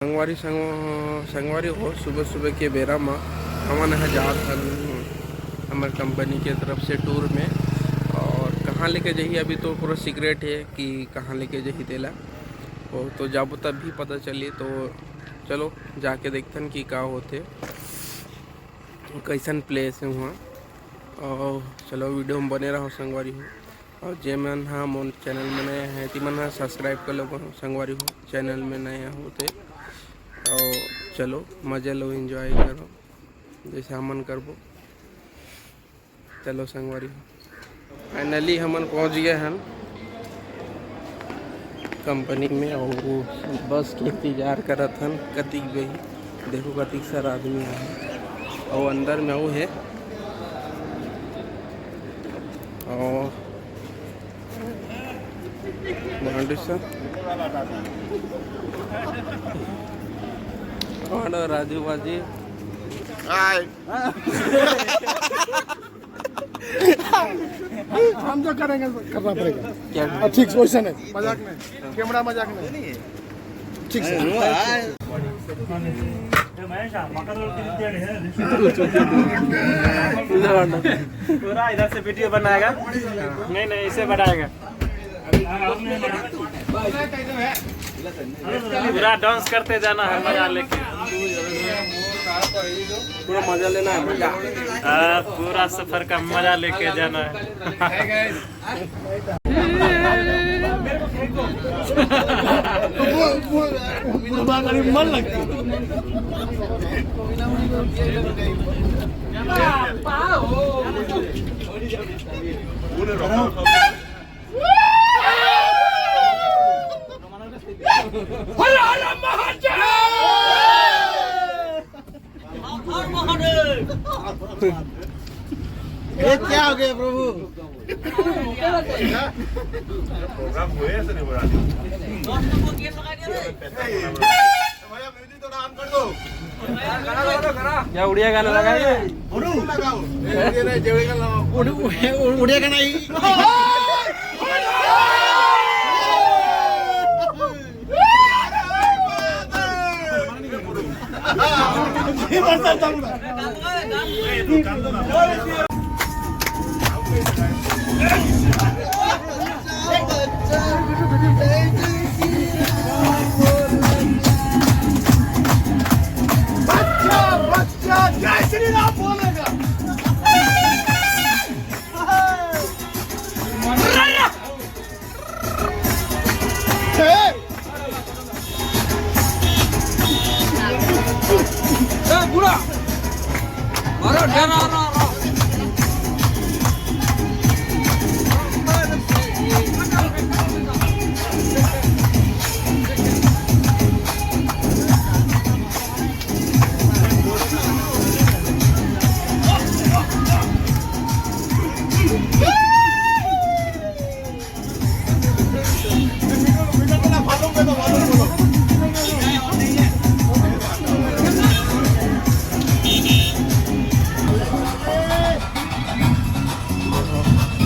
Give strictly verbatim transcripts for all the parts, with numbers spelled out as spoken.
संगवारी संग-, संगवारी हो, सुबह सुबह के बेरा म हमन ह जात हन हमर कंपनी के तरफ से टूर में। और कहाँ लेके जही, अभी तो पूरा सीक्रेट है कि कहाँ लेके जही तेला। वो तो जाबो तब भी पता चली। तो चलो जाके देखथन कि का होथे, कैसन प्लेस है वहाँ। और चलो वीडियो में बने रहो संगवारी हो। और जे मन ह मोर चैनल में नया है, ती मन ह सब्सक्राइब कर लो संगवारी हो, चैनल में नया हो ते। और चलो मजा लो, एंजॉय करो जैसे हमन करबो। चलो संगवारी हो, फाइनली हमन पहुँच गए हन कंपनी में। और वो बस के इंतजार करत हन, कतिक गई, देखो कतिक सारा आदमी आहे। और अंदर में वो है, और बाउंड्री से और राजू बाजी। हाय। हम जो करेंगे, करना पड़ेगा। क्या? अब ठीक, वैसे नहीं, मजाक नहीं, कैमरा मजाक नहीं। ठीक से। पूरा इधर से वीडियो बनाएगा। नहीं, नहीं, इसे बनाएगा। पूरा डांस करते जाना है, मजा लेके। पूरा मजा लेना है, मजा। हाँ, पूरा सफर का मजा लेके जाना है। वो, वो, वो बात अभी मन लगती है। हर हर महादेव। ये क्या हो गया प्रभु? प्रोग्राम हुए ऐसे नहीं बना दिया। भैया, म्यूजिक थोड़ा ऑन कर दो। क्या उड़िया गाना लगाएगा? उड़ू लगाओ। ये नहीं, जेवड़े का लगाओ। उड़ू, उड़िया गाना ही। बच्चा, बच्चा, जय श्री राम बोलेगा।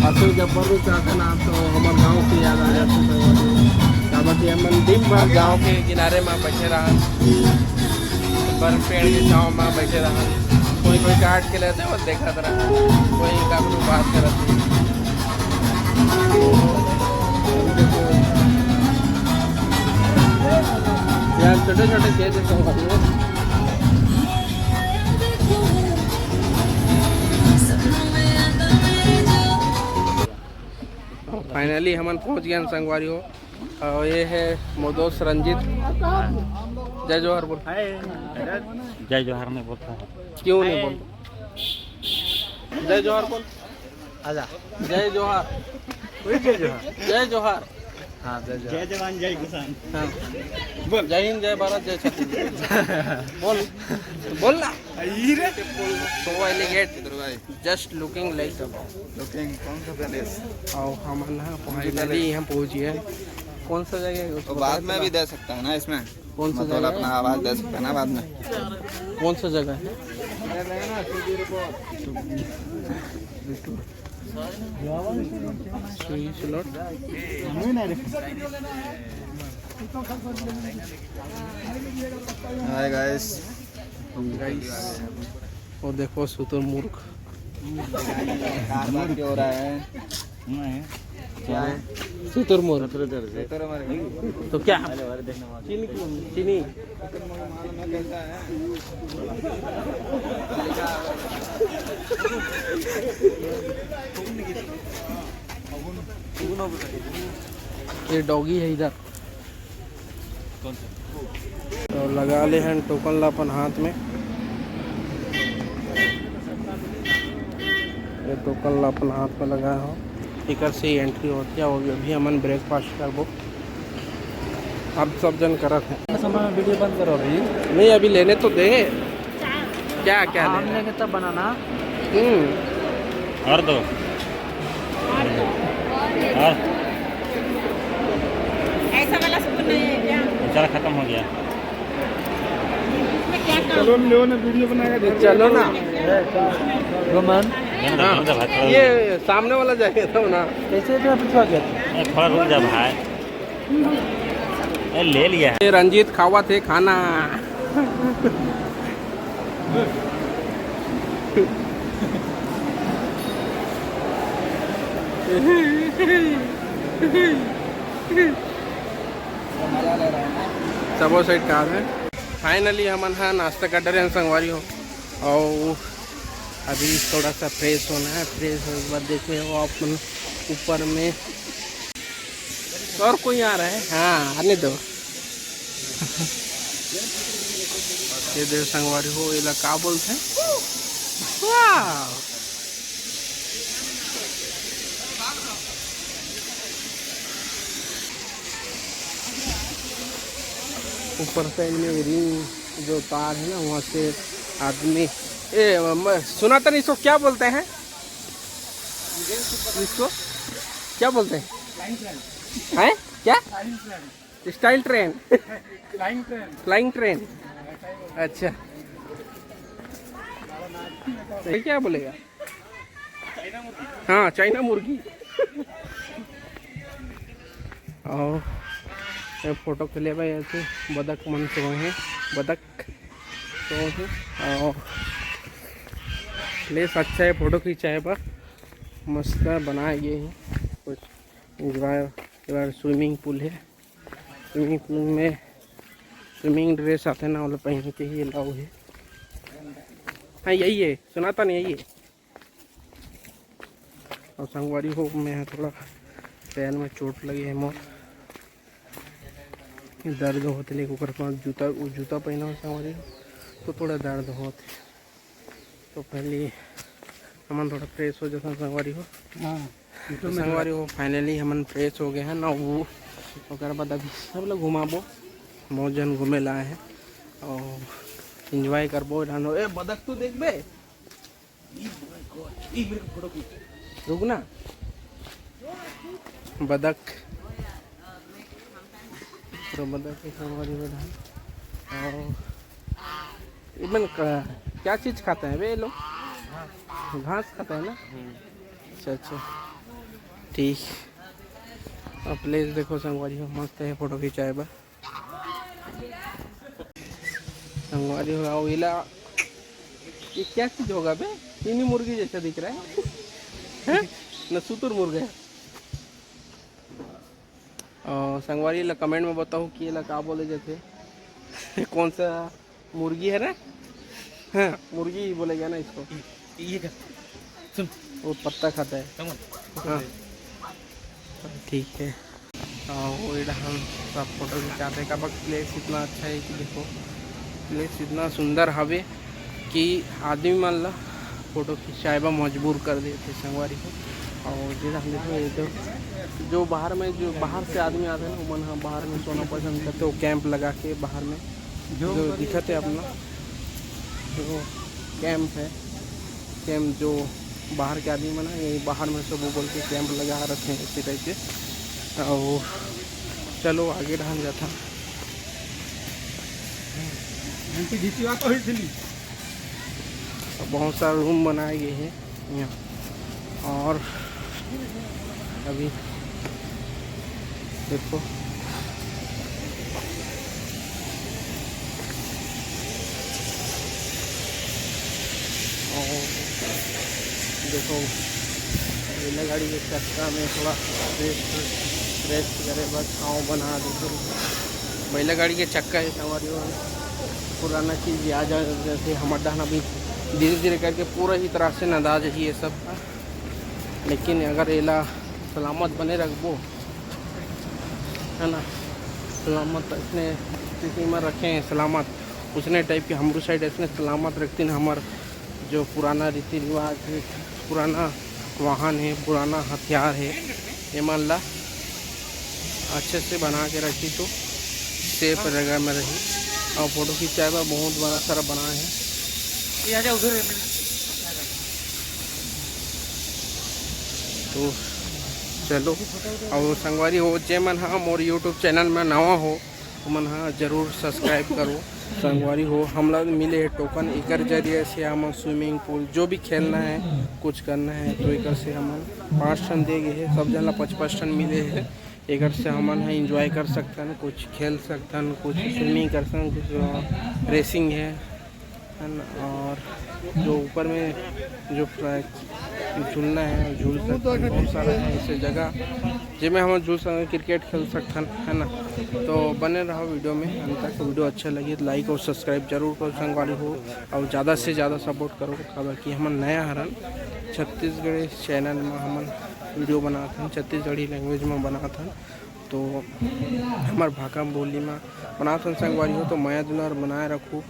असल जब बरू चाहता ना तो हमर गांव के याद आ जाती है। काबर कि हमन दिन भर गांव के किनारे में बैठे रहन, बर्फ पेड़ के छांव में बैठे रहन। कोई कोई काट के लेते, वो देखत रहा, कोई काकरो बात करत रहा। यार छोटे छोटे खेत है सब। फाइनली हमन पहुंच गए हैं संगवारी हो। और ये है मोर दोस्त रंजीत। जय जोहार बोल। जय जोहार नहीं बोलता है। क्यों नहीं बोलता? जय जोहार बोल। आजा। जय जोहार। वही जय जोहार। जय जोहार। हाँ, जय जोहार। जय जवान, जय किसान। हाँ। बोल। जय हिंद, जय भारत, जय छत्तीसगढ़। बोल। बोल ना। आई रे। So elegant, just looking like a looking कौन सा पैलेस? और हमन ह फाइनली हम पहुंच गए। कौन सा जगह है? उसको बाद में भी दे सकता है ना इसमें। कौन सा मतलब जगह है? अपना आवाज दे सकता है ना बाद में। कौन सा जगह है? Swiggy slot. Hi guys. गाइस, वो देखो शुतुरमुर्ग। हो रहा है। क्या है? शुतुरमुर्ग। तो क्या? चीनी, चीनी। ये डॉगी है इधर। तो लगा ले हन टोकन ला अपन हाथ में। ये टोकन ला अपन हाथ में लगा हो, एकर से एंट्री होती है। और अभी हमन ब्रेकफास्ट करबो, अब सब जन करत हैं। समय में वीडियो बंद करो अभी। नहीं, अभी लेने तो दे। क्या क्या आम लेना? लेंगे तब बनाना। हम्म। और दो। और ऐसा वाला सूप नहीं है क्या? बेचारा खत्म हो गया। इसमें क्या काम? चलो ना, वीडियो बनाएगा। चलो ना। रोमन। हाँ, ये सामने वाला जाएगा तब ना। कैसे इतना पीछे हो गया? ए, थोड़ा रुक जा भाई। ए, ले लिया है। ये रंजीत खावा थे खाना। सबो साइड कार है। फाइनली हमन हा नाश्ता कर डरे हन संगवारी हो, और अभी थोड़ा सा फ्रेश होना है। फ्रेश होने के बाद देखो आप मन ऊपर में और कोई आ रहा है। हाँ, आने दो। ये दे संगवारी हो, एला का बोलते हैं? वाह। ऊपर साइड में रिंग जो तार है ना, वहाँ से आदमी, ए, म-, सुना था नहीं, इसको क्या बोलते हैं? इसको क्या बोलते हैं? हैं? क्या? Style train. Flying train. Flying train. अच्छा। तो क्या बोलेगा? हाँ, चाइना मुर्गी। और ये फोटो के लिए भाई ऐसे बदक मन से हैं, बदक तो है। और प्लेस अच्छा है फोटो खिंचाए पर, मस्त बनाए गए हैं कुछ एंजॉय। स्विमिंग पूल है, स्विमिंग पूल में स्विमिंग ड्रेस आते ना, वो लोग पहन के ही अलाउ है। हाँ, यही है, सुनाता नहीं, यही है। और संगवारी हो, मैं थोड़ा पैर में चोट लगी है मोर, दर्द होते, लेकिन ओकर बाद जूता, वो जूता पहना हो संगवारी हो, तो थोड़ा दर्द होते। तो पहले हमन थोड़ा फ्रेश हो जाता संगवारी हो। हाँ, तो संगवारी हो, फाइनली हमन फ्रेश हो गए हैं ना। वो ओकर बाद अभी सब लोग घुमाबो, बहुत जन घूमे ला आए हैं और एंजॉय करबो। ए, बदक तू देखबे? रुक ना, बदक, पूरा बदक के संगवारी हो रहा है। और इमन का, क्या चीज खाता है बे ये लोग? घास खाता है ना? अच्छा, अच्छा, ठीक। अब प्लेस देखो संगवारी हो, मस्त है फोटो खिंचाए बर। संगवारी हो, आओ इला, ये क्या चीज होगा बे? चीनी मुर्गी जैसा दिख रहा है। हैं? न सुतुर मुर्गा है। और संगवारी ला कमेंट में बताओ कि एला का बोले जाथे। कौन सा मुर्गी है रे? हाँ, मुर्गी ही बोलेगा ना इसको। ये कर, सुन। वो पत्ता खाता है। समझ? हाँ। ठीक है। और वो इधर हम सब फोटो खिंचाते हैं। काबर प्लेस इतना अच्छा है कि देखो, प्लेस इतना सुंदर हवे कि आदमी मन ला फोटो खिंचाए बर मजबूर कर देथे संगवारी हो। और जेला हम देखो, ये तो जो बाहर में, जो बाहर से आदमी आथे ना, ओमन ह बाहर में सोना पसंद करथे, वो कैंप लगा के बाहर में जो जो दिखत है अपना, जो कैंप है, कैंप जो बाहर के आदमी मन है, यही बाहर में सब बोल के कैंप लगा रखे हैं इसी टाइप के। और चलो आगे ढाल जाता। घंटी घिचवा तो ही थी। बहुत सारा रूम बनाए गए हैं यहाँ। और अभी देखो, देखो, बैला गाड़ी के चक्का में थोड़ा रेस्ट, रेस्ट करे बर छाँव बना देते। बैला गाड़ी के चक्का है हमारी ओर, पुराना चीज़ याद आ जाथे। हमर डहन अभी धीरे धीरे करके पूरा ही तरह से नंदा जाही ये सब, लेकिन अगर एला सलामत बने रखबो, है ना, सलामत ऐसने स्थिति में रखें, सलामत उसने टाइप के हमरो साइड ऐसने सलामत रखतिन हमर जो पुराना रीति रिवाज हे, पुराना वाहन हे, पुराना हथियार हे, एमन ला अच्छे से बना के रखी तो सेफ जगह में रही। और फोटो खिंचाए बर बहुत बड़ा सारा बनाए हे। ये आ जा उधर। तो चलो, और संगवारी हो, जे मन हा मोर YouTube चैनल में नवा हो, ओमन हा जरूर सब्सक्राइब करो। संगवारी हो, हमला मिले हे टोकन, एकर जरिए से हमन स्विमिंग पूल, जो भी खेलना है, कुछ करना है, तो एकर से हमन पाँच ठन दे गए हे, सब जन ला पाँच पाँच ठन मिले हे। एकर से हमन हा एंजॉय कर सकथन, कुछ खेल सकथन, कुछ स्विमिंग कर सकथन, कुछ, अ, रेसिंग है, है ना? और जो ऊपर में जो फ्लैग झूलना है, झूल सकथन, बहुत सारा है ऐसे जगह जेमे हमन झूल सकथन, क्रिकेट खेल सकथन, है ना? तो बने रहो वीडियो में अंत तक। वीडियो अच्छा लगे तो लाइक और सब्सक्राइब जरूर करो संगवारी हो, और ज़्यादा से ज़्यादा सपोर्ट करो, काबर कि हमन नया हरन, छत्तीसगढ़ी चैनल में हमन वीडियो बनात हन, छत्तीसगढ़ी लैंग्वेज में बनात हन, तो हमर भाखा बोली में बनात हन संगवारी हो, तो मया दुलार बनाए रखू।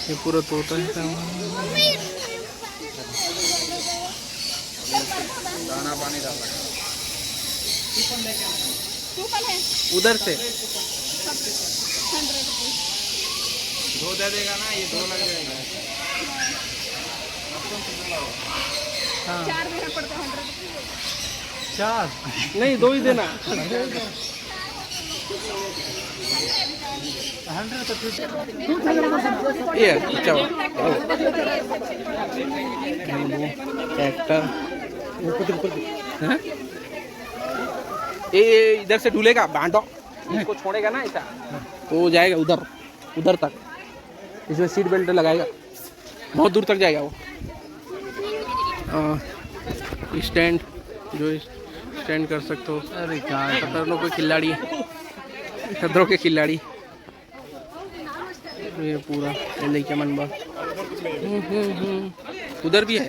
ये पूरा तोता है। दाना पानी डालना है। उधर से। दो दे देगा ना, ये दो लग जाएगा। हाँ। चार देना पड़ता है, हंड्रेड रुपीज। चार? नहीं, दो ही देना। हंड्रेड तो ठीक है। ये अच्छा हुआ। ट्रैक्टर। हाँ? ये, ये इधर से ढूलेगा बांडो, इसको छोड़ेगा ना ऐसा, तो वो जाएगा उधर, उधर तक। इसमें सीट बेल्ट लगाएगा, बहुत दूर तक जाएगा वो। अ, स्टैंड, जो स्टैंड कर सकते हो। अरे क्या है? खतरनाक के खिलाड़ी, खतरों के खिलाड़ी। ये पूरा ये लइका मन बा। हम्म, हम्म, हम्म। उधर भी है।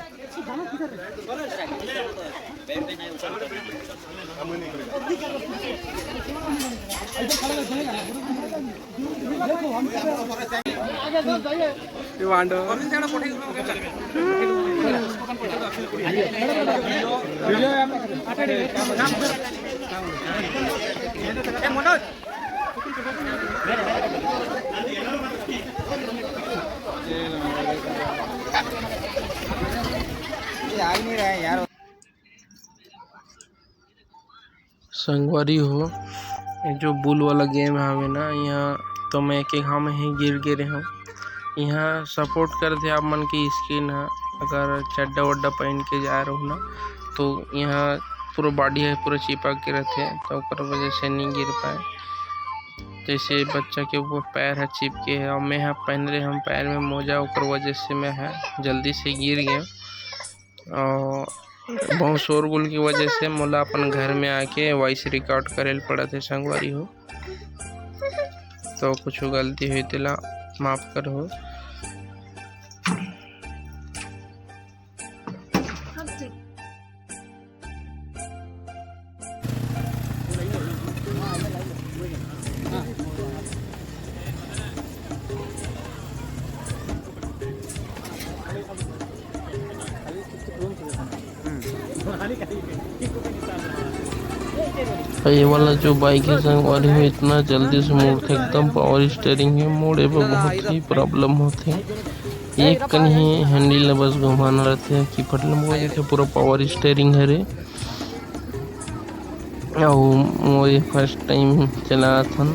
ये वांडो। ये आ ही नहीं रहा है यार। संगवारी हो, ये जो बुल वाला गेम हवे ना, यहाँ तो मैं एक एक घाव में ही गिर गे रहे हूँ। यहाँ सपोर्ट करथे आप मन के स्किन ह, अगर चड्डा वड्डा पहन के जा रहो ना, तो यहाँ पूरा बॉडी है पूरा चिपक के रहथे, तो ओकर वजह से नहीं गिर पाए। जैसे बच्चा के ऊपर पैर ह चिपके है, और मैं ह पहन रहे हम पैर में मोजा, ओकर वजह से मैं ह जल्दी से गिर गया। और बहुत शोरगुल की वजह से मोला अपन घर में आके वॉइस रिकॉर्ड करे ल पड़त हे संगवारी हो, तो कुछ गलती हुई तेला माफ करहो। ये वाला जो बाइक है संगवारी हो, इतना जल्दी से मुड़थे, एकदम पावर स्टीयरिंग है, मुड़े में बहुत ही प्रॉब्लम होथे। एक कन ही हैंडल ला बस घुमाना रहथे कि फट ले मुड़ जाथे, पूरा पावर स्टीयरिंग हरे। अउ मोर ये फर्स्ट टाइम चलात हन।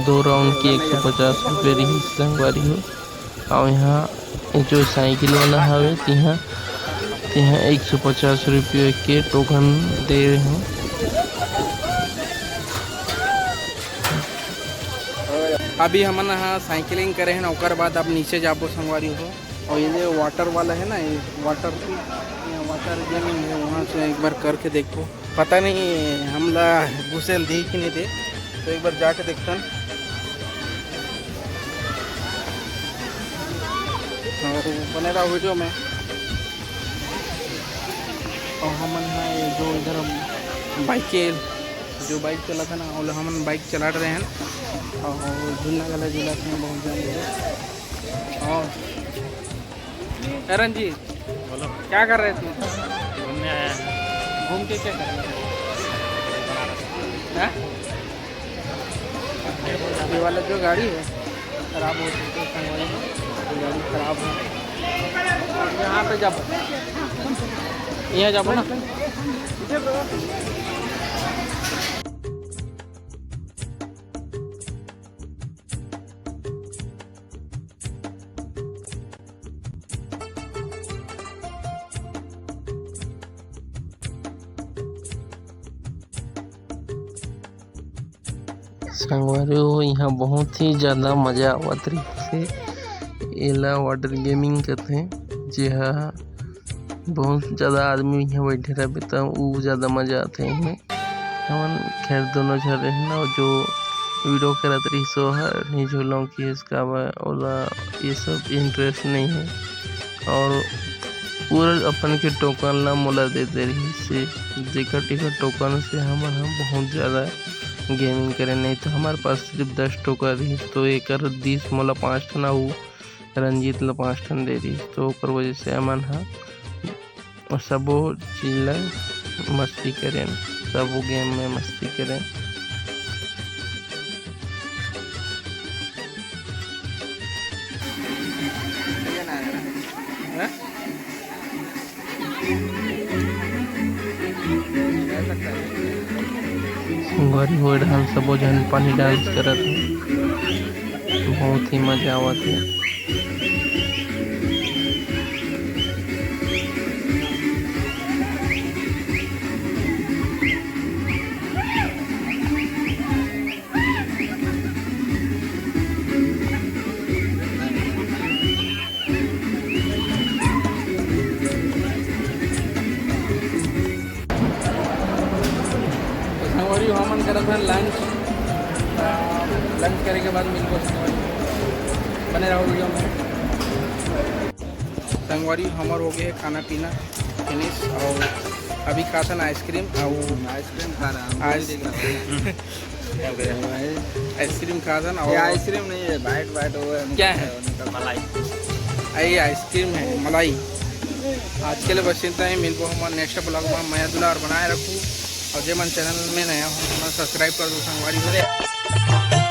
दो राउंड के एक सौ पचास रुपये रहिस संगवारी हो। अउ यहाँ जो साइकिल वाला हवे, तिहाँ, तिहाँ एक सौ पचास रुपये के टोकन दे रहे हूँ। अभी हमन ह साइकिलिंग करे हन, ओकर बाद अब नीचे जाबो संगवारी हो। और ये जो वाटर वाला है ना, ये वाटर की, ये वाटर गेमिंग है, वहाँ से एक बार करके देखो। पता नहीं हमला घुसेल दी कि नहीं दे, तो एक बार जाके देखतन। और बने रहा वीडियो में। और हमन ह ये जो इधर बाइक के, जो बाइक चलाता ना, वो हमन बाइक चला रहे हैं। और झूलना वाला झूला थे बहुत जन। और ए रंजीत, बोलो। क्या कर रहे थे? घूमने आया है। घूम के क्या कर रहे थे? हैं? ये वाला जो गाड़ी है, खराब हो चुकी है, संगवारी, ये गाड़ी खराब है। यहाँ पे जाबो, यहाँ जाबो ना। संगवारी हो, यहाँ बहुत ही ज़्यादा मज़ा आवत रहिसे। एला वाटर गेमिंग कथे, जेहा बहुत ज़्यादा आदमी यहाँ बैठे रहबे, त ऊ ज़्यादा मज़ा आथे एमे। हमन खैर दोनों झन रहे ना, जो वीडियो करत रहिस, ओ हर नहीं झूलों की इसका बा, ओला ये सब इंटरेस्ट नहीं है। और पूरा अपन के टोकन ला मोला दे दे रहिस, जेकर टेकर टोकन से हमन ह बहुत ज़्यादा गेमिंग करे, नहीं तो हमारे पास सिर्फ दस टोकन रहिस, तो एकर दीस मोला पाँच ठन, अउ रंजीत ला पाँच ठन दे रहिस, तो ओकर वजह से हमन ह सबो चीज ला मस्ती करेन, सबो गेम में मस्ती करेन। हैं? संगवारी हो, ए डांस सबो झन पानी डांस करत हे, बहुत ही मजा आवत हे। तो संगवारी, हमन करत हन लंच। लंच करे के बाद मिलबो संगवारी, बने रहो वीडियो में। संगवारी, हमर हो गए खाना पीना फिनिश, और अभी खात हन आइसक्रीम, और आइसक्रीम खा रहा हूँ, आइस- आइसक्रीम खात हन, और ये आइसक्रीम नहीं है, बाइट बाइट वो है, क्या है? उनका मलाई। ये आइसक्रीम है, मलाई। आज के लिए बस इतना ही, मिलबो हमर नेक्स्ट ब्लॉग में। मया दुलार बनाए रखू, और जे मन चैनल में नया हो, सब्सक्राइब कर दो संगवारी हो।